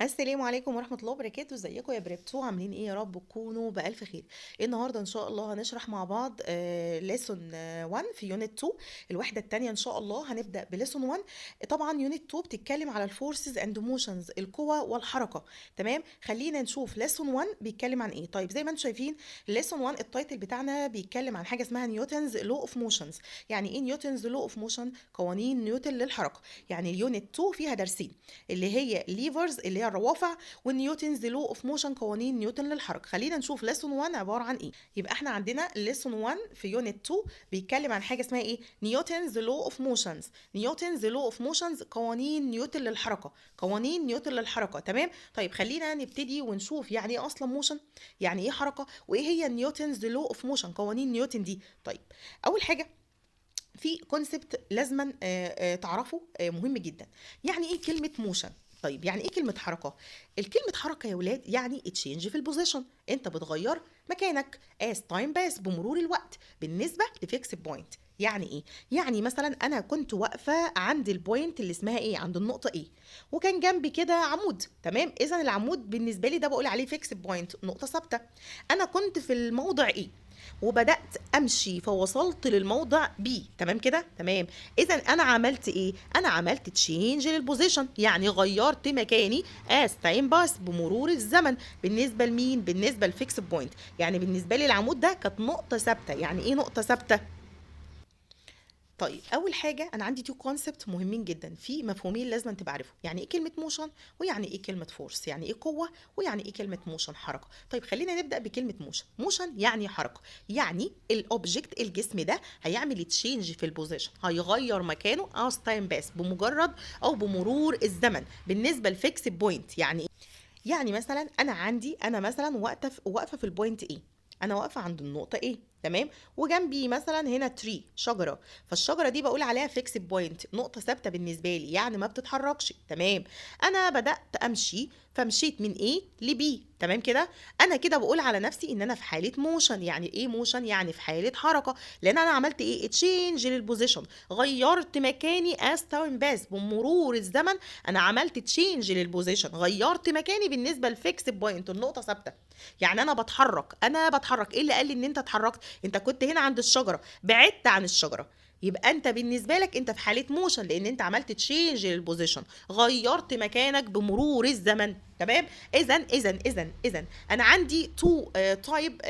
السلام عليكم ورحمة الله وبركاته. ازيكم يا prep 2؟ عاملين ايه؟ يا رب تكونوا بألف خير. النهارده ان شاء الله هنشرح مع بعض lesson 1 في unit 2، الوحدة الثانية. ان شاء الله هنبدأ ب lesson 1. طبعا unit 2 بتتكلم على ال forces and motions، القوى والحركة. تمام، خلينا نشوف lesson 1 بيتكلم عن ايه. طيب، زي ما انتم شايفين lesson 1 ال title بتاعنا بيتكلم عن حاجة اسمها Newton's law of motions. يعني ايه Newton's law of motion؟ قوانين نيوتن للحركة. يعني ال unit 2 فيها درسين، اللي هي levers اللي هي الروافع، وال Newton's law of motion، قوانين نيوتن للحركه. خلينا نشوف lesson 1 عبارة عن ايه. يبقى احنا عندنا lesson 1 في unit 2 بيتكلم عن حاجة اسمها ايه؟ Newton's law of motions. Newton's law of motions، قوانين نيوتن للحركه، قوانين نيوتن للحركه. تمام، طيب خلينا نبتدي ونشوف يعني ايه اصلا motion، يعني ايه حركه، وايه هي Newton's law of motion، قوانين نيوتن دي. طيب، اول حاجة في concept لازما تعرفه مهم جدا. يعني ايه كلمة motion؟ طيب، يعني ايه كلمة حركه؟ الكلمة حركة يا ولاد يعني change في ال position، انت بتغير مكانك as time pass، بمرور الوقت، بالنسبة ل fixed point. يعني ايه؟ يعني مثلا انا كنت واقفة عند ال point اللي اسمها A، عند النقطة A، وكان جنبي كده عمود. تمام، اذا العمود بالنسبة لي ده بقول عليه fixed point، نقطة ثابته. انا كنت في الموضع A وبدات امشي فوصلت للموضع B. تمام كده؟ تمام. اذا انا عملت ايه؟ انا عملت change لل position، يعني غيرت مكاني as time pass، بمرور الزمن. بالنسبة لمين؟ بالنسبة لل fixed point. يعني بالنسبة لي العمود ده كانت نقطة ثابته. يعني ايه نقطة ثابته؟ طيب، اول حاجة انا عندي two concept مهمين جدا، في مفهومين لازم تبقى عارفهم: يعني ايه كلمة motion، ويعني ايه كلمة force. يعني ايه قوه، ويعني ايه كلمة motion، حركه. طيب، خلينا نبدا بكلمه motion. motion يعني حركه، يعني ال object، الجسم ده هيعمل change في ال position، هيغير مكانه as time pass، بمجرد او بمرور الزمن، بالنسبة ل fixed point. يعني إيه؟ يعني مثلا انا عندي، انا مثلا واقفة في ال point A، انا واقفة عند النقطة A، تمام، وجنبي مثلا هنا tree، شجره. فالشجره دي بقول عليها fixed point، نقطة ثابتة بالنسبة لي، يعني ما بتتحركش. تمام، انا بدات امشي فمشيت من A ل B. تمام كده؟ انا كده بقول على نفسي ان انا في حاله motion. يعني ايه motion؟ يعني في حاله حركه، لان انا عملت ايه؟ change لل position، غيرت مكاني as time pass، بمرور الزمن انا عملت change لل position، غيرت مكاني بالنسبة ل fixed point، النقطة ثابته. يعني انا بتحرك، انا بتحرك. ايه اللي قال لي ان انت اتحركت؟ انت كنت هنا عند الشجره، بعدت عن الشجره، يبقى انت بالنسبة لك انت في حاله motion، لان انت عملت change لل position، غيرت مكانك بمرور الزمن. تمام، اذا انا عندي two type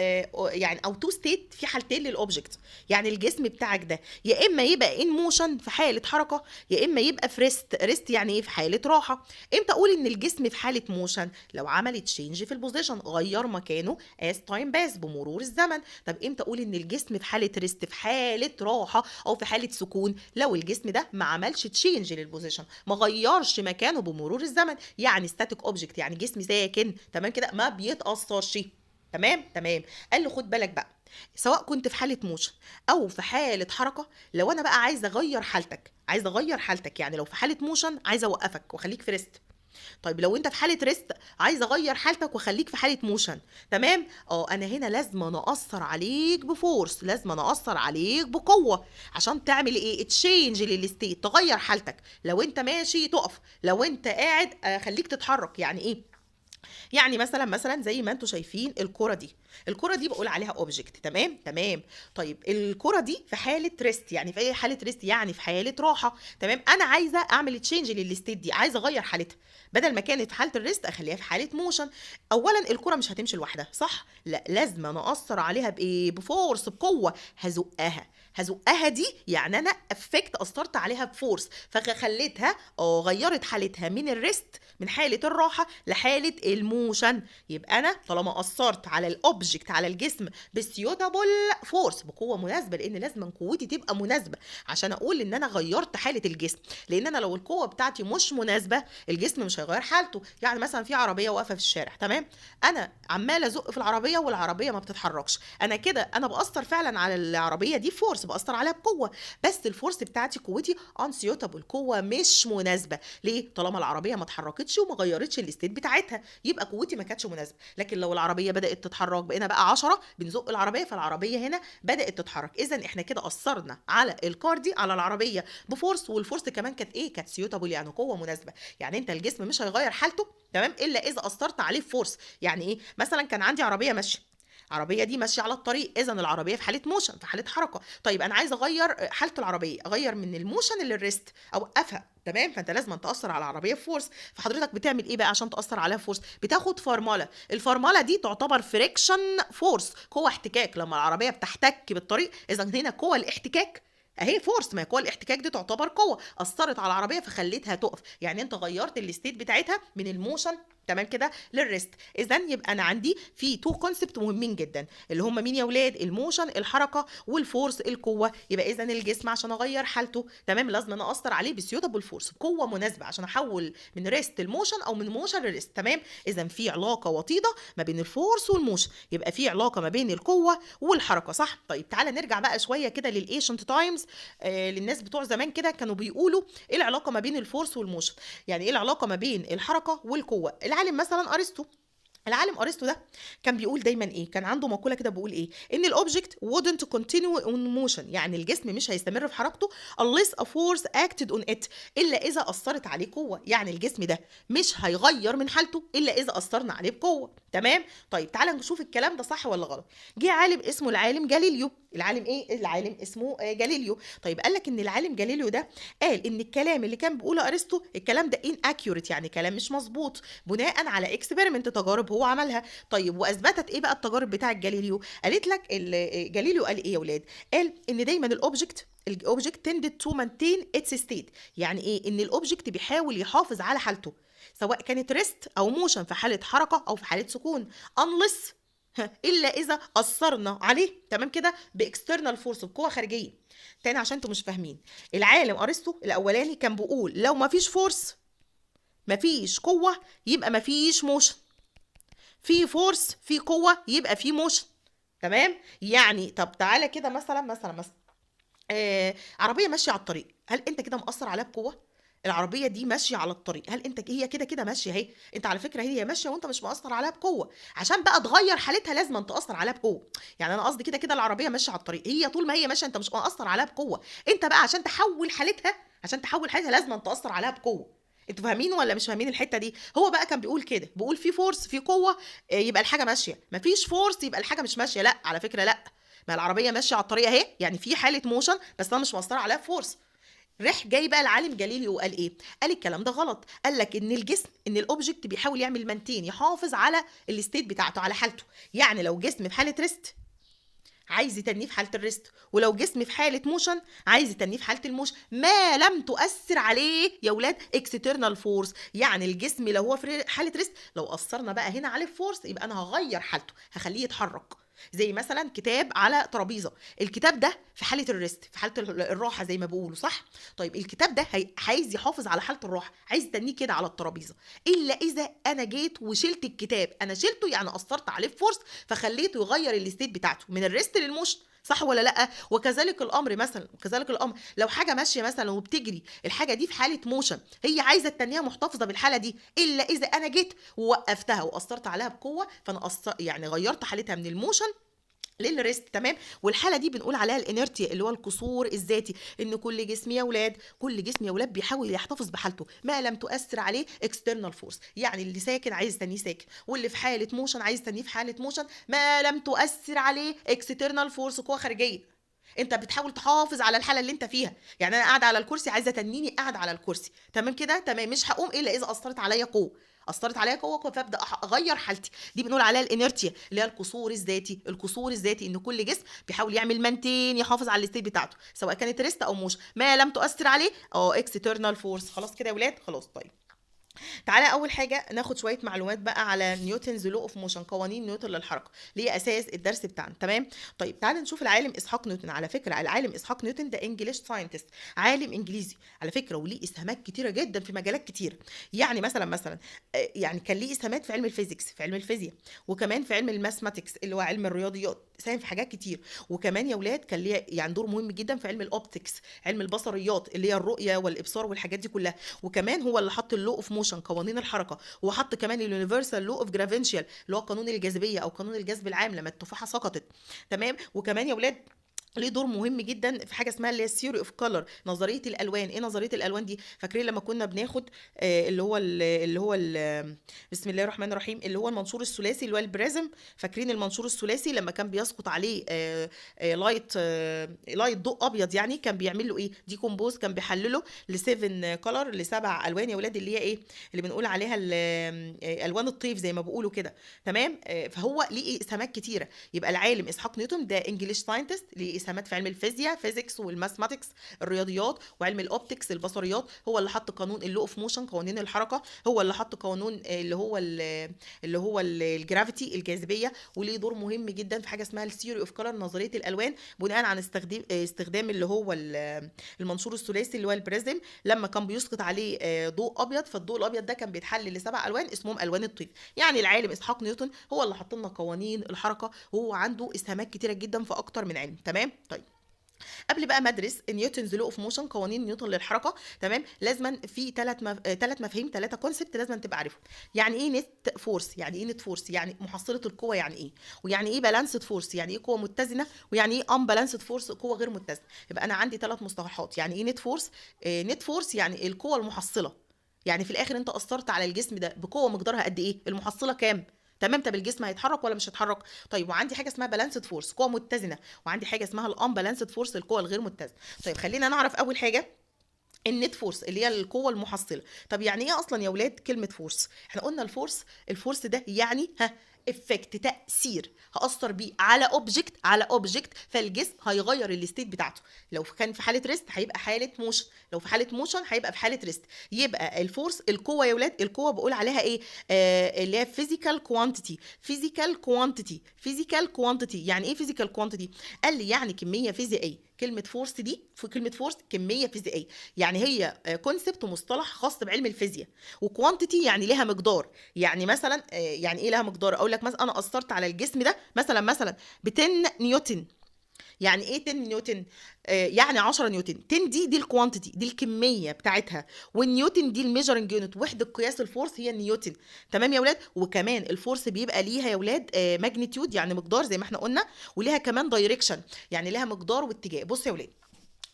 يعني او two state، في حالتين لل object. يعني الجسم بتاعك ده يا اما يبقى in motion، في حاله حركه، يا اما يبقى في rest. rest يعني ايه؟ في حاله راحه. امتى اقول ان الجسم في حاله motion؟ لو عمل change في ال position، غير مكانه as time pass، بمرور الزمن. طب امتى اقول ان الجسم في حاله rest، في حاله راحة او في حاله سكون؟ لو الجسم ده ما عملش change لل position، ما غيرش مكانه بمرور الزمن، يعني static object، يعني جسم ساكن. تمام كده؟ ما بيتاثرش. تمام. قال له خد بالك بقى، سواء كنت في حاله motion او في حاله حركه، لو انا بقى عايزه اغير حالتك، عايزه اغير حالتك، يعني لو في حاله motion عايزه اوقفك واخليك في rest. طيب، لو انت في حاله rest عايزه اغير حالتك واخليك في حاله motion. تمام، انا هنا لازم انا اثر عليك ب force، لازم انا اثر عليك بقوة عشان تعمل ايه؟ change لل state، تغير حالتك. لو انت ماشي تقف، لو انت قاعد خليك تتحرك. يعني ايه؟ يعني مثلا زي ما انتم شايفين الكره دي، الكره دي بقول عليها object. تمام. طيب، الكره دي في حاله rest. يعني في اي حاله rest؟ يعني في حاله راحه. تمام، انا عايزه اعمل change لل state دي، عايزه اغير حالتها، بدل ما كانت في حاله ال rest اخليها في حاله motion. اولا الكره مش هتمشي لوحدها، صح؟ لا، لازم انا اثر عليها بايه؟ ب force، بقوه. هزقها. هزقها دي يعني انا affect، اثرت عليها ب force، فخليتها غيرت حالتها من ال rest، من حاله الراحه، لحاله ال motion. يبقى انا طالما اثرت على ال object، على الجسم، ب suitable force، بقوة مناسبه، لان لازم قوتي تبقى مناسبة عشان اقول ان انا غيرت حاله الجسم، لان انا لو القوة بتاعتي مش مناسبة الجسم مش هيغير حالته. يعني مثلا في عربية واقفة في الشارع، تمام، انا عماله ازق في العربية والعربية ما بتتحركش. انا كده انا باثر فعلا على العربية دي force. force، باثر عليها بقوه، بس ال force بتاعتي قوتي unsuitable، قوة مش مناسبه. ليه؟ طالما العربية ما اتحركتش وما غيرتش ال state بتاعتها يبقى قوتي ما كانتش مناسبه. لكن لو العربية بدات تتحرك، بقينا بقى 10 بنزق العربيه، فالعربيه هنا بدات تتحرك، اذا احنا كده اثرنا على ال car دي، على العربية ب force، وال force كمان كانت ايه؟ كانت suitable، يعني قوة مناسبه. يعني انت الجسم مش هيغير حالته، تمام، الا اذا اثرت عليه force. يعني ايه؟ مثلا كان عندي عربية ماشيه، العربية دي ماشية على الطريق، اذا العربية في حاله motion، في حاله حركه. طيب انا عايزه اغير حاله العربيه، اغير من ال motion لل rest، اوقفها، تمام. فانت لازم تاثر على العربية force. فحضرتك بتعمل ايه بقى عشان تاثر عليها force؟ بتاخد فرمله، الفرمله دي تعتبر friction force، قوة احتكاك. لما العربية بتحتك بالطريق، اذا هنا قوة الاحتكاك اهي force، ما هي قوة الاحتكاك دي تعتبر قوة اثرت على العربية فخليتها تقف، يعني انت غيرت ال state بتاعتها من ال motion، تمام كده، لل rest. اذا يبقى انا عندي في two concept مهمين جدا اللي هم مين يا ولاد؟ ال motion الحركه، وال force القوه. يبقى اذا الجسم عشان اغير حالته، تمام، لازم انا اثر عليه ب suitable force، قوة مناسبه، عشان احول من rest ل motion او من motion ل rest، تمام. اذا في علاقة وطيدة ما بين ال force وال motion، يبقى في علاقة ما بين القوة والحركه، صح؟ طيب تعالى نرجع بقى شوية كده لل ancient times، للناس بتوع زمان كده كانوا بيقولوا ايه العلاقة ما بين ال force وال motion، يعني ايه العلاقة ما بين الحركة والقوه. العالم مثلا ارسطو، العالم ارسطو ده كان بيقول دايما ايه؟ كان عنده مقولة كده بيقول ايه؟ ان ال object wouldn't continue on motion، يعني الجسم مش هيستمر في حركته unless a force acted on it، الا اذا اثرت عليه قوه. يعني الجسم ده مش هيغير من حالته الا اذا اثرنا عليه بقوه، تمام. طيب تعالى نشوف الكلام ده صح ولا غلط. جه عالم اسمه العالم جاليليو، العالم ايه؟ العالم اسمه جاليليو. طيب قال لك ان العالم جاليليو ده قال ان الكلام اللي كان بيقوله ارسطو الكلام ده inaccurate، يعني كلام مش مظبوط، بناء على experiment، تجارب هو عملها. طيب واثبتت ايه بقى التجارب بتاعه جاليليو؟ قالت لك جاليليو قال ايه يا ولاد؟ قال ان دايما ال object tended to maintain its state. يعني ايه؟ ان ال object بيحاول يحافظ على حالته سواء كانت rest او motion، في حاله حركة او في حاله سكون، unless الا اذا اثرنا عليه، تمام كده، ب external force، بقوة خارجيه. تاني عشان انتوا مش فاهمين، العالم ارسطو الاولاني كان بيقول لو ما فيش force، ما فيش قوه، يبقى ما فيش motion. في force، في قوه، يبقى في motion، تمام. يعني طب تعالى كده مثلا عربية ماشية على الطريق، هل انت كده مأثر عليها بقوه؟ العربية دي ماشية على الطريق، هل انت هي كده كده ماشية اهي، انت على فكرة هي ماشية وانت مش مأثر عليها بقوه. عشان بقى تغير حالتها لازم تأثر عليها بقوه. يعني انا قصدي كده كده العربية ماشية على الطريق، هي طول ما هي ماشية انت مش مأثر عليها بقوه، انت بقى عشان تحول حالتها لازم تأثر عليها بقوه. انتوا فاهمين ولا مش فاهمين الحتة دي؟ هو بقى كان بيقول كده، بيقول في force، في قوه، يبقى الحاجة ماشيه، مفيش force يبقى الحاجة مش ماشيه. لا على فكرة لا، ما العربية ماشية على الطريق اهي، يعني في حاله motion بس انا مش مأثره عليها force. راح جاي بقى العالم جاليليو وقال ايه؟ قال الكلام ده غلط. قال لك ان الجسم، ان ال object بيحاول يعمل maintain، يحافظ على ال state بتاعته، على حالته. يعني لو جسم في حاله rest عايز يتنيه في حاله ال rest، ولو جسم في حاله motion عايز يتنيه في حاله ال motion، ما لم تؤثر عليه يا ولاد external force. يعني الجسم لو هو في حاله rest، لو اثرنا بقى هنا عليه force يبقى انا هغير حالته، هخليه يتحرك. زي مثلا كتاب على ترابيزة، الكتاب ده في حاله ال rest، في حاله الراحة زي ما بيقولوا، صح؟ طيب الكتاب ده عايز يحافظ على حاله الراحه، عايز يتنيه كده على الترابيزة، الا اذا انا جيت وشلت الكتاب، انا شلته يعني اثرت عليه force فخليته يغير ال state بتاعته من ال rest لل motion، صح ولا لا؟ وكذلك الامر مثلا، وكذلك الامر لو حاجة ماشية مثلا وبتجري، الحاجة دي في حاله motion، هي عايزه التنيه محتفظة بالحالة دي، الا اذا انا جيت ووقفتها واثرت عليها بقوه، فانا يعني غيرت حالتها من ال motion لل rest، تمام. والحالة دي بنقول عليها ال inertia اللي هو القصور الذاتي، ان كل جسم يا اولاد، كل جسم يا اولاد بيحاول يحتفظ بحالته ما لم تؤثر عليه external force. يعني اللي ساكن عايز تنيه ساكن، واللي في حاله motion عايز تنيه في حاله motion ما لم تؤثر عليه external force، قوة خارجيه. انت بتحاول تحافظ على الحالة اللي انت فيها. يعني انا قاعدة على الكرسي، عايزه تنيني قاعدة على الكرسي، تمام كده، تمام، مش هقوم الا اذا اثرت عليا قوه، اثرت عليا قوة فابدا اغير حالتي. دي بنقول عليها ال inertia اللي هي القصور الذاتي. القصور الذاتي ان كل جسم بيحاول يعمل maintain، يحافظ على ال state بتاعته سواء كانت rest او motion ما لم تؤثر عليه external force. خلاص كده يا ولاد؟ خلاص. طيب تعالى اول حاجة ناخد شوية معلومات بقى على Newton's law of motion، قوانين نيوتن للحركة اللي هي اساس الدرس بتاعنا، تمام. طيب تعالى نشوف العالم اسحاق نيوتن. على فكرة العالم اسحاق نيوتن ده English scientist، عالم انجليزي على فكره، وليه اسهامات كتيرة جدا في مجالات كتيره. يعني مثلا يعني كان ليه اسهامات في علم ال physics، في علم الفيزياء، وكمان في علم ال mathematics اللي هو علم الرياضيات. ساهم في حاجات كتير. وكمان يا ولاد كان ليه يعني دور مهم جدا في علم ال optics، علم البصريات اللي هي الرؤية والابصار والحاجات دي كلها. وكمان هو اللي حط ال law of motion، قوانين الحركه، وحط كمان ال universal law of gravitational اللي هو قانون الجاذبية او قانون الجذب العام لما التفاحة سقطت. تمام. وكمان يا ولاد ليه دور مهم جدا في حاجة اسمها اللي هي ال theory of color، نظرية الالوان. ايه نظرية الالوان دي؟ فاكرين لما كنا بناخد اللي هو ال اللي هو ال بسم الله الرحمن الرحيم، اللي هو المنشور الثلاثي اللي هو ال prism. فاكرين المنشور الثلاثي لما كان بيسقط عليه light ضوء ابيض، يعني كان بيعمل له ايه؟ decompose، كان بيحلله ل 7 color، لسبع الوان يا ولاد، اللي هي ايه اللي بنقول عليها الوان الطيف زي ما بيقولوا كده. تمام. فهو ليه اسهامات كتيرة. يبقى العالم اسحاق نيوتن ده English scientist، ليه اسهامات في علم الفيزياء physics وال mathematics الرياضيات، وعلم ال optics البصريات. هو اللي حط قانون ال law of motion، قوانين الحركه. هو اللي حط قانون اللي هو ال gravity الجاذبيه. وليه دور مهم جدا في حاجة اسمها ال theory of color، نظرية الالوان، بناء عن استخدام اللي هو المنشور الثلاثي اللي هو ال prism، لما كان بيسقط عليه ضوء ابيض، فالضوء الابيض ده كان بيتحلل لسبع الوان اسمهم الوان الطيف. يعني العالم اسحاق نيوتن هو اللي حط لنا قوانين الحركه، وهو عنده اسهامات كتيرة جدا في اكتر من علم. تمام. طيب قبل بقى ما ادرس Newton's law of motion، قوانين نيوتن للحركه، تمام، لازما في ثلاث مفاهيم، ثلاثة concept لازما تبقى عارفهم. يعني ايه net force؟ يعني ايه net force؟ يعني محصله القوة يعني ايه؟ ويعني ايه balanced force؟ يعني ايه قوة متزنه؟ ويعني ايه unbalanced force؟ قوة غير متزنه. يبقى انا عندي ثلاث مصطلحات. يعني ايه net force؟ net force يعني القوة المحصله، يعني في الاخر انت اثرت على الجسم ده بقوة مقدارها قد ايه؟ المحصلة كام؟ تمام. طب الجسم هيتحرك ولا مش هيتحرك؟ طيب وعندي حاجة اسمها balanced force، قوة متزنه، وعندي حاجة اسمها ال unbalanced force، القوة الغير متزنة. طيب خلينا نعرف اول حاجة ال net force اللي هي القوة المحصله. طب يعني ايه اصلا يا ولاد كلمة force؟ احنا قلنا ال force، ال force ده يعني effect، تاثير هاثر بيه على object، على object، فالجسم هيغير ال state بتاعته. لو كان في حاله rest هيبقى حاله motion، لو في حاله motion هيبقى في حاله rest. يبقى ال force القوة يا ولاد، القوة بقول عليها ايه؟ اللي هي physical quantity، physical quantity، physical quantity. يعني ايه physical quantity؟ قال لي يعني كمية فيزيائيه. كلمة force دي، في كلمة force كمية فيزيائيه، يعني هي concept ومصطلح خاص بعلم الفيزياء. و quantity يعني ليها مقدار، يعني مثلا يعني ايه لها مقدار؟ اقول لك مثلا انا اثرت على الجسم ده مثلا ب 10 نيوتن. يعني ايه 10 نيوتن؟ يعني 10 نيوتن. 10 دي ال quantity، دي الكمية بتاعتها، والنيوتن دي ال measuring unit، وحده قياس ال force هي النيوتن. تمام يا ولاد. وكمان ال force بيبقى ليها يا ولاد magnitude يعني مقدار زي ما احنا قلنا، وليها كمان direction يعني لها مقدار واتجاه. بصوا يا ولاد،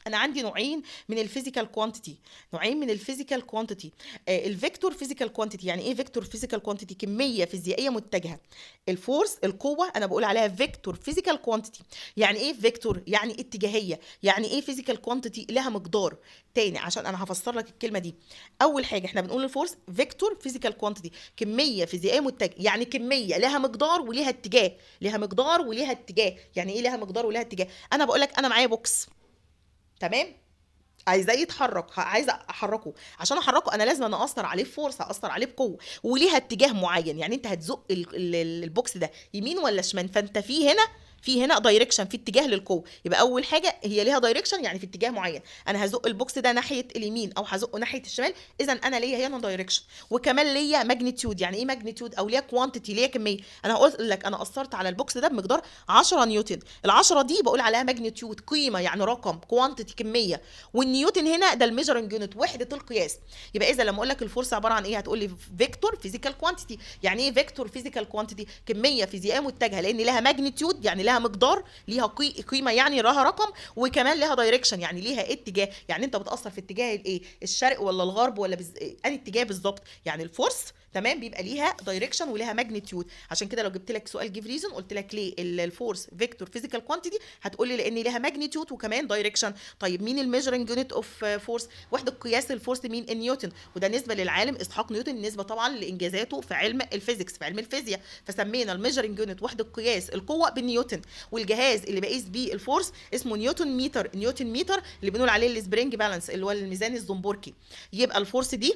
انا عندي نوعين من ال physical quantity، نوعين من ال physical quantity. ال vector physical quantity. يعني ايه vector physical quantity؟ كمية فيزيائية متجهة. ال force القوة انا بقول عليها vector physical quantity. يعني ايه vector؟ يعني اتجاهيه. يعني ايه physical quantity؟ لها مقدار. تاني عشان انا هفسر لك الكلمة دي. اول حاجة احنا بنقول ال force vector physical quantity، كمية فيزيائية متجهه، يعني كمية لها مقدار وليها اتجاه، لها مقدار وليها اتجاه. يعني ايه لها مقدار وليها اتجاه؟ انا بقول لك انا معايا box، تمام، عايزاه يتحرك، عايزه احركه. عشان احركه انا لازم انا اثر عليه force، اثر عليه بقوة وليها اتجاه معين. يعني انت هتزق ال box ده يمين ولا شمال؟ فانت في هنا direction، في اتجاه للقوه. يبقى اول حاجة هي ليها direction، يعني في اتجاه معين. انا هزق ال box ده ناحية اليمين او هزقه ناحية الشمال، اذا انا ليا هنا direction. وكمان ليا magnitude. يعني ايه magnitude؟ او ليا quantity، ليا كميه. انا هقول لك انا اثرت على ال box ده بمقدار 10 نيوتن. ال10 دي بقول عليها magnitude، قيمة يعني رقم، quantity كميه، والنيوتن هنا ده ال measuring unit، وحده القياس. يبقى اذا لما اقول لك ال force عبارة عن ايه؟ هتقول لي vector physical quantity. يعني ايه vector physical quantity؟ كمية فيزيائية متجهه، لان لها magnitude يعني لها مقدار، ليها قيمة يعني لها رقم، وكمان لها direction يعني ليها اتجاه. يعني انت بتاثر في اتجاه الايه؟ الشرق ولا الغرب ولا انهي اتجاه بالظبط؟ يعني ال force، تمام، بيبقى ليها direction وليها magnitude. عشان كده لو جبت لك سؤال give reason، قلت لك ليه ال force vector physical quantity، هتقول لي لان ليها magnitude وكمان direction. طيب مين ال measuring unit of force؟ وحده قياس ال force مين؟ النيوتن. وده نسبه للعالم اسحاق نيوتن، نسبه طبعا لانجازاته في علم ال physics، في علم الفيزياء، فسمينا ال measuring unit وحده قياس القوة بالنيوتن. والجهاز اللي بقيس بيه ال force اسمه newton meter، newton meter اللي بنقول عليه ال spring balance اللي هو الميزان الزنبركي. يبقى ال force دي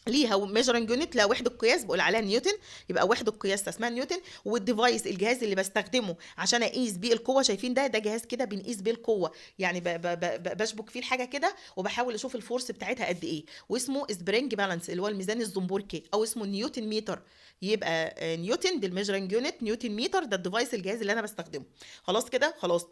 ليها measuring unit، لا وحده قياس بقول عليها نيوتن، يبقى وحده قياس اسمها نيوتن. وال device الجهاز اللي بستخدمه عشان اقيس بيه القوة، شايفين ده جهاز كده بنقيس بيه القوة، يعني بشبك فيه الحاجة كده وبحاول اشوف ال force بتاعتها قد ايه، واسمه spring balance اللي هو الميزان الزنبركي، او اسمه newton meter. يبقى نيوتن دي ال measuring unit، newton meter ده ال device الجهاز اللي انا بستخدمه. خلاص كده خلاص.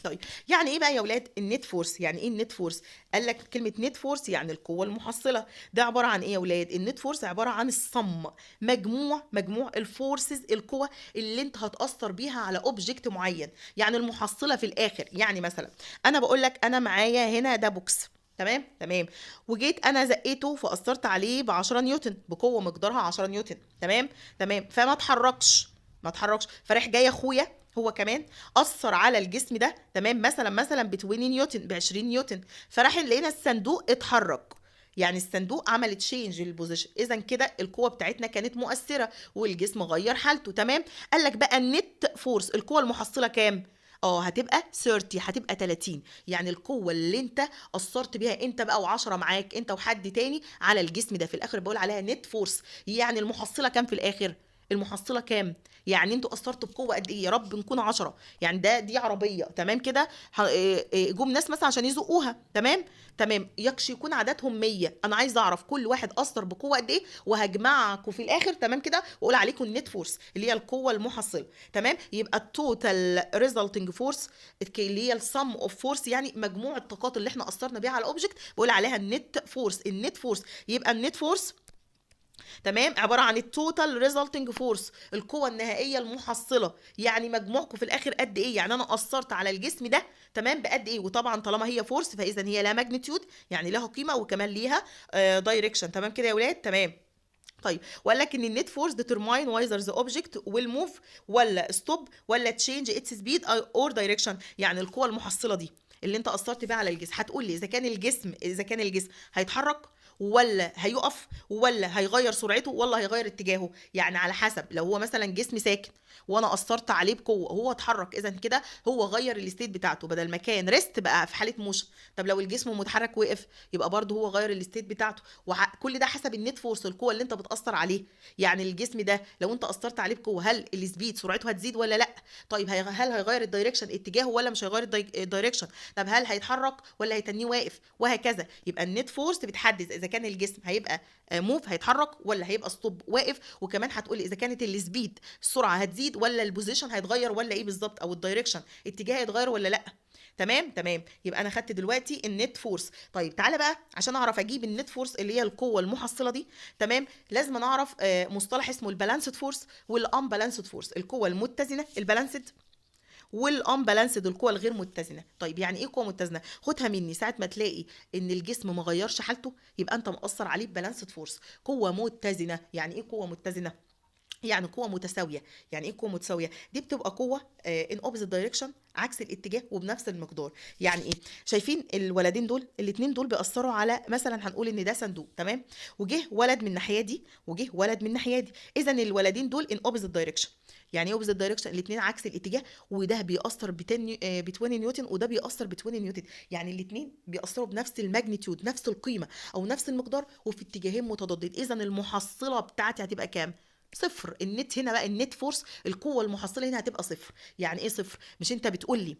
طيب يعني ايه بقى يا ولاد ال net force؟ يعني ايه ال net force؟ قال لك كلمة net force يعني القوة المحصلة. ده عبارة عن ايه يا ولاد؟ ال net force عبارة عن ال sum، مجموع ال forces، القوة اللي انت هتاثر بيها على object معين، يعني المحصلة في الاخر. يعني مثلا انا بقول لك انا معايا هنا ده box، تمام تمام، وجيت انا زقيته فاثرت عليه ب 10 نيوتن، بقوة مقدارها 10 نيوتن، تمام تمام، فما اتحركش، ما اتحركش، فراح جاي اخويا هو كمان اثر على الجسم ده، تمام، مثلا ب 20 نيوتن، ب 20 نيوتن، فراح لقينا الصندوق اتحرك، يعني الصندوق عمل change لل position، اذا كده القوة بتاعتنا كانت مؤثرة والجسم غير حالته، تمام. قال لك بقى ال net force القوة المحصلة كام؟ هتبقى 30، هتبقى 30، يعني القوة اللي انت اثرت بيها انت بقى و10 معاك انت وحد تاني على الجسم ده، في الاخر بقول عليها net force، يعني المحصلة كام في الاخر؟ المحصلة كام؟ يعني انتوا اثرتوا بقوة قد ايه؟ يا رب نكون 10، يعني دي عربية، تمام كده، جم ناس مثلا عشان يزقوها، تمام تمام، يكشي يكون عددهم 100، انا عايزه اعرف كل واحد اثر بقوة قد ايه وهجمعكم في الاخر، تمام كده، واقول عليكم ال net force اللي هي القوة المحصلة، تمام. يبقى ال total resulting force اللي هي ال sum of force، يعني مجموع الطاقات اللي احنا اثرنا بيها على ال object، بقول عليها ال net force. ال net force يبقى ال net force تمام عبارة عن ال total resulting force، القوة النهائية المحصلة، يعني مجموعكم في الاخر قد ايه، يعني انا اثرت على الجسم ده تمام بقد ايه. وطبعا طالما هي force فاذا هي لها magnitude، يعني لها قيمة وكمان ليها direction، تمام كده يا ولاد تمام. طيب وقال لك ان ال net force determine whether the object will move ولا stop ولا change its speed or direction، يعني القوة المحصلة دي اللي انت اثرت بيها على الجسم هتقول لي اذا كان الجسم هيتحرك ولا هيقف ولا هيغير سرعته ولا هيغير اتجاهه، يعني على حسب. لو هو مثلا جسم ساكن وانا اثرت عليه بقوة هو اتحرك، اذا كده هو غير ال state بتاعته، بدل ما كان rest بقى في حاله motion. طب لو الجسم متحرك وقف يبقى برده هو غير ال state بتاعته، وكل ده حسب ال net force القوة اللي انت بتاثر عليه. يعني الجسم ده لو انت اثرت عليه بقوة هل ال speed سرعته هتزيد ولا لا؟ طيب هل هيغير ال direction اتجاهه ولا مش هيغير ال direction؟ طب هل هيتحرك ولا هيتنيه واقف؟ وهكذا. يبقى ال net force بتحدد اذا كان الجسم هيبقى move هيتحرك ولا هيبقى stop واقف، وكمان هتقولي اذا كانت ال speed السرعة هتزيد ولا ال position هيتغير ولا ايه بالظبط، او ال direction اتجاه هيتغير ولا لا. تمام تمام. يبقى انا خدت دلوقتي ال net force. طيب تعالى بقى عشان اعرف اجيب ال net force اللي هي القوة المحصلة دي، تمام، لازم انا اعرف مصطلح اسمه ال balanced force وال unbalanced force، القوة المتزنه ال balanced وال unbalanced القوة الغير متزنة. طيب يعني ايه قوة متزنة؟ خدها مني، ساعة ما تلاقي ان الجسم ما غيرش حالته يبقى انت مأثر عليه ب balanced force، قوة متزنة. يعني ايه قوة متزنة؟ يعني قوة متساوية. يعني ايه قوة متساوية؟ دي بتبقى قوة in opposite direction، عكس الاتجاه وبنفس المقدار. يعني ايه؟ شايفين الولدين دول، الاثنين دول بيأثروا على، مثلا هنقول ان ده صندوق، تمام، وجه ولد من الناحية دي وجه ولد من الناحية دي، اذا الولدين دول in opposite direction. يعني ايه opposite direction؟ الاثنين عكس الاتجاه، وده بيأثر ب 20 نيوتن وده بيأثر ب 20 نيوتن، يعني الاثنين بيأثروا بنفس ال magnitude، نفس القيمة او نفس المقدار، وفي اتجاهين متضادين. اذا المحصلة بتاعتي هتبقى كام؟ صفر. النت هنا بقى ال net force القوة المحصلة هنا هتبقى صفر. يعني ايه صفر؟ مش انت بتقول لي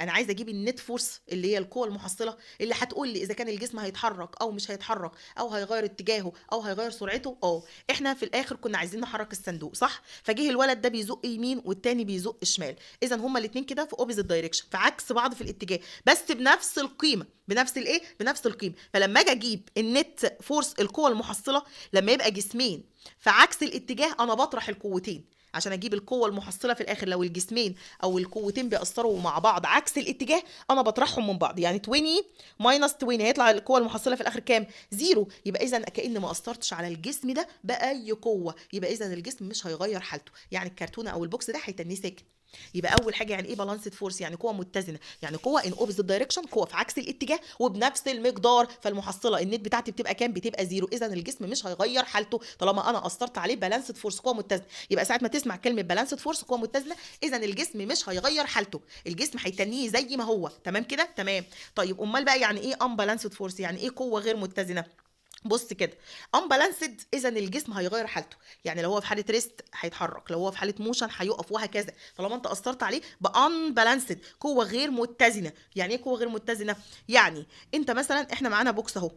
انا عايزه اجيب ال net force اللي هي القوة المحصلة اللي هتقول لي اذا كان الجسم هيتحرك او مش هيتحرك او هيغير اتجاهه او هيغير سرعته. احنا في الاخر كنا عايزين نحرك الصندوق، صح؟ فجه الولد ده بيزق يمين والتاني بيزق شمال، اذا هما الاثنين كده في opposite direction، في عكس بعض في الاتجاه، بس بنفس القيمة، بنفس الايه؟ بنفس القيمة. فلما اجي اجيب ال net force القوة المحصلة لما يبقى جسمين في عكس الاتجاه، انا بطرح القوتين عشان اجيب القوة المحصلة في الاخر. لو الجسمين او القوتين بيأثروا مع بعض عكس الاتجاه انا بطرحهم من بعض، يعني 20 minus 20 هيطلع القوة المحصلة في الاخر كام؟ zero. يبقى اذا كأن ما اثرتش على الجسم ده باي قوة، يبقى اذا الجسم مش هيغير حالته، يعني الكرتونه او ال box ده هيتنيه ساكن. يبقى اول حاجة يعني ايه balanced force؟ يعني قوة متزنة، يعني قوة in opposite direction، قوة في عكس الاتجاه وبنفس المقدار، فالمحصله النت بتاعتي بتبقى كام؟ بتبقى zero. اذا الجسم مش هيغير حالته طالما انا اثرت عليه balanced force، قوة متزنة. يبقى ساعة ما تسمع كلمة balanced force قوة متزنة، اذا الجسم مش هيغير حالته، الجسم هيتنيه زي ما هو. تمام كده؟ تمام. طيب امال بقى يعني ايه unbalanced force؟ يعني ايه قوة غير متزنة؟ بص كده، unbalanced اذا الجسم هيغير حالته، يعني لو هو في حاله rest هيتحرك، لو هو في حاله motion هيقف، وهكذا. طالما انت اثرت عليه ب unbalanced، قوة غير متزنة. يعني ايه قوة غير متزنة؟ يعني انت مثلا احنا معانا box اهو،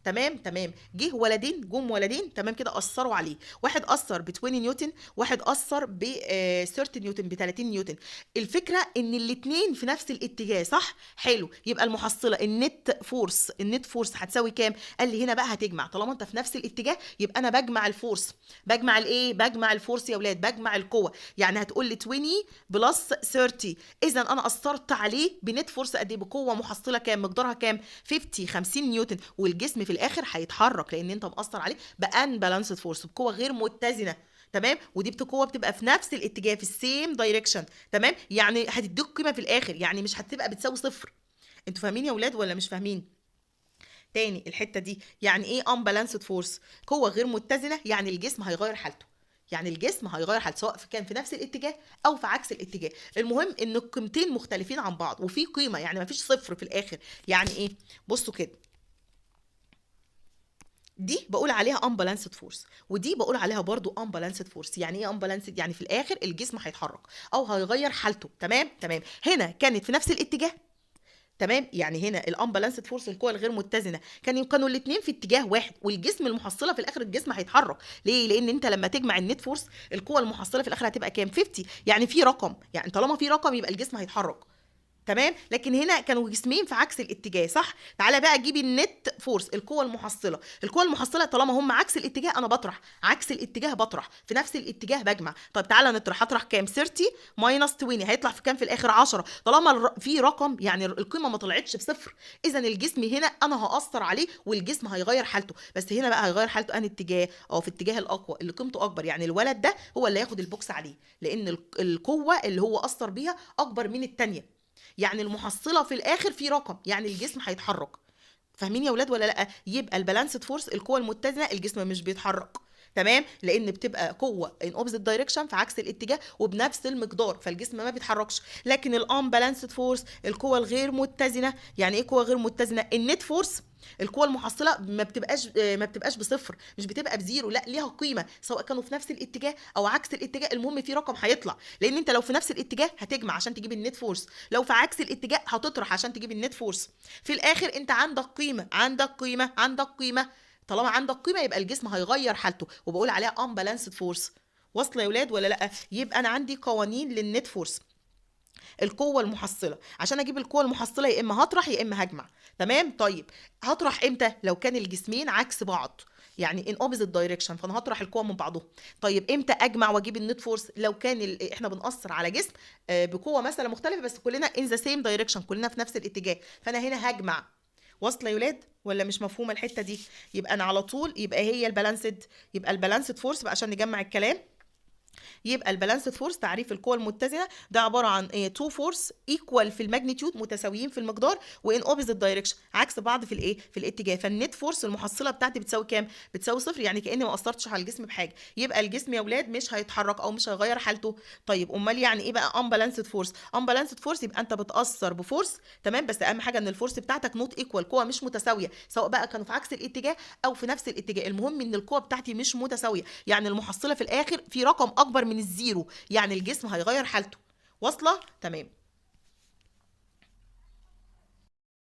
تمام تمام، جه ولدين، جم ولدين، تمام كده، اثروا عليه، واحد اثر ب 20 نيوتن، واحد اثر ب 30 نيوتن، ب 30 نيوتن. الفكرة ان الاثنين في نفس الاتجاه، صح؟ حلو، يبقى المحصلة ال net force، ال net force هتساوي كام؟ قال لي هنا بقى هتجمع، طالما انت في نفس الاتجاه يبقى انا بجمع ال force، بجمع الايه؟ بجمع ال force يا اولاد، بجمع القوة. يعني هتقول لي 20 plus 30، اذا انا اثرت عليه ب net force قد ايه؟ بقوة محصله كام؟ مقدارها كام؟ 50، 50 نيوتن. والجسم في الاخر هيتحرك لان انت مأثر عليه ب unbalanced force، بقوة غير متزنة، تمام؟ ودي قوة بتبقى في نفس الاتجاه، في ال same direction، تمام؟ يعني هتديك قيمة في الاخر، يعني مش هتبقى بتساوي صفر. انتوا فاهمين يا اولاد ولا مش فاهمين؟ تاني الحتة دي، يعني ايه unbalanced force؟ قوة غير متزنة، يعني الجسم هيغير حالته، يعني الجسم هيغير حالته سواء كان في نفس الاتجاه او في عكس الاتجاه. المهم ان القيمتين مختلفين عن بعض وفي قيمة، يعني مفيش صفر في الاخر. يعني ايه؟ بصوا كده، دي بقول عليها unbalanced force ودي بقول عليها برضو unbalanced force. يعني ايه unbalanced؟ يعني في الاخر الجسم هيتحرك او هيغير حالته، تمام تمام. هنا كانت في نفس الاتجاه، تمام؟ يعني هنا ال unbalanced force، القوة الغير متزنة، كانوا الاثنين في اتجاه واحد، والجسم المحصلة في الاخر الجسم هيتحرك. ليه؟ لان انت لما تجمع ال net force، القوة المحصلة في الاخر هتبقى كام؟ 50، يعني في رقم، يعني طالما في رقم يبقى الجسم هيتحرك، تمام؟ لكن هنا كانوا جسمين في عكس الاتجاه، صح؟ تعالى بقى جيب ال net force، القوة المحصلة. القوة المحصلة طالما هم عكس الاتجاه انا بطرح، عكس الاتجاه بطرح، في نفس الاتجاه بجمع. طيب تعالى نطرح، هطرح كام؟ 30 minus 20، هيطلع في كام في الاخر؟ 10. طالما في رقم، يعني القيمة ما طلعتش بصفر، اذا الجسم هنا انا هاثر عليه والجسم هيغير حالته. بس هنا بقى هيغير حالته انهي اتجاه؟ في اتجاه الاقوى اللي قيمته اكبر، يعني الولد ده هو اللي هياخد البوكس عليه، لان القوة اللي هو اثر بيها اكبر من الثانية، يعني المحصلة في الاخر في رقم، يعني الجسم هيتحرك. فاهمين يا ولاد ولا لا؟ يبقى ال balanced force، القوة المتزنه، الجسم مش بيتحرك، تمام؟ لان بتبقى قوة in opposite direction، في عكس الاتجاه وبنفس المقدار، فالجسم ما بيتحركش. لكن ال unbalanced force، القوة الغير متزنة، يعني ايه قوة غير متزنة؟ ال net force، القوة المحصلة ما بتبقاش بصفر، مش بتبقى ب zero، لا ليها قيمة سواء كانوا في نفس الاتجاه او عكس الاتجاه، المهم في رقم هيطلع. لان انت لو في نفس الاتجاه هتجمع عشان تجيب ال net force، لو في عكس الاتجاه هتطرح عشان تجيب ال net force. في الاخر انت عندك قيمة، عندك قيمة، عندك قيمة. طالما عندك قيمة يبقى الجسم هيغير حالته، وبقول عليها unbalanced force. واصله يا ولاد ولا لا؟ يبقى انا عندي قوانين لل net force، القوة المحصلة. عشان اجيب القوة المحصلة يا اما هطرح يا اما هجمع، تمام؟ طيب هطرح امتى؟ لو كان الجسمين عكس بعض، يعني in opposite direction، فانا هطرح القوة من بعضهم. طيب امتى اجمع واجيب ال net force؟ لو كان احنا بنأثر على جسم بقوة مثلا مختلفة بس كلنا in the same direction، كلنا في نفس الاتجاه، فانا هنا هجمع. واصله يا ولاد ولا مش مفهومه الحتة دي؟ يبقى انا على طول يبقى هي ال balanced، يبقى ال balanced force بقى عشان نجمع الكلام، يبقى ال balanced force تعريف القوة المتزنه ده عبارة عن ايه؟ two force equal في ال magnitude، متساويين في المقدار، و in opposite direction، عكس بعض في الايه؟ في الاتجاه. فال net force المحصلة بتاعتي بتساوي كام؟ بتساوي صفر، يعني كاني ما اثرتش على الجسم بحاجة، يبقى الجسم يا اولاد مش هيتحرك او مش هيغير حالته. طيب امال يعني ايه بقى unbalanced force؟ unbalanced force يبقى انت بتاثر ب force، تمام؟ بس اهم حاجة ان ال force بتاعتك not equal، قوة مش متساوية، سواء بقى كانوا في عكس الاتجاه او في نفس الاتجاه، المهم ان القوة بتاعتي مش متساوية، يعني المحصلة في الاخر في رقم اكبر من ال zero، يعني الجسم هيغير حالته. واصله؟ تمام.